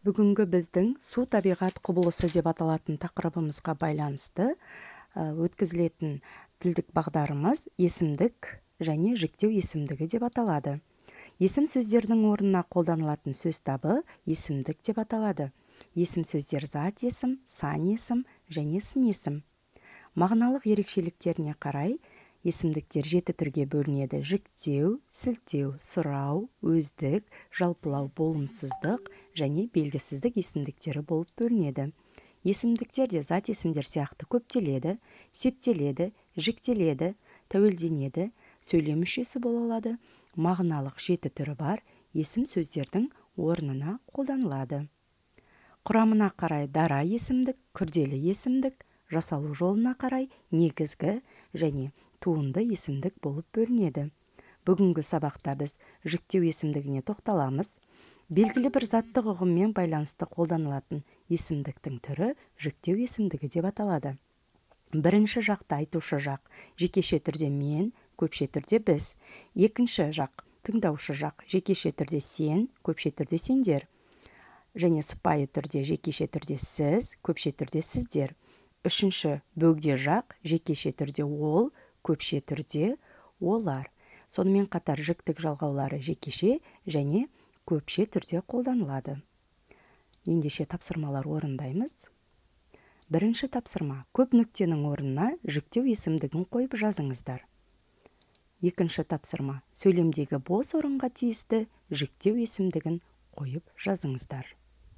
Бүгінгі біздің «Су табиғат құбылысы» деп аталатын тақырыбымызға байланысты өткізілетін тілдік бағдарымыз «Есімдік және жіктеу есімдігі» деп аталады. Есім сөздердің орнына қолданылатын сөз табы есімдік деп аталады. Есім сөздер зат есім, сан есім және сын есім. Мағыналық ерекшеліктеріне қарай есімдіктер жеті түрге бөлінеді: жіктеу, сілтеу, сұрау, өздік, жалпылау, болымсыздық және белгісіздік есімдіктері болып бөлінеді. Есімдіктер де зат есімдер сияқты көптеледі, септеледі, жіктеледі, тәуелденеді, сөйлем мүшесі бола алады. Мағыналық жеті түрі бар есім сөздердің орнына қолданылады. Құрамына қарай дара есімдік, күрделі есімдік, жасалу жолына қарай негізгі және туынды есімдік болып бөлінеді. Бүгінгі сабақта біз жіктеу есімдігіне тоқталамыз. Белгілі бір заттық ұғыммен байланысты қолданылатын есімдіктің түрі жіктеу есімдігі деп аталады. Бірінші жақта айтушы жақ, жекеше түрде мен, көпше түрде біз. Екінші жақ, тыңдаушы жақ, жекеше түрде сен, көпше түрде сендер және сыпайы түрде, жекеше түрде сіз, көпше түрде сіздер. Үшінші бөгде жақ, жекеше түрде ол, көпше түрде олар. Сонымен қатар жіктік жалғаулары жекеше және көпше түрде қолданылады. Ендеше, тапсырмалар орындаймыз. Бірінші тапсырма: көп нүктенің орнына жіктеу есімдігін қойып жазыңыздар. Екінші тапсырма: сөйлемдегі бос орынға тиісті жіктеу есімдігін қойып жазыңыздар.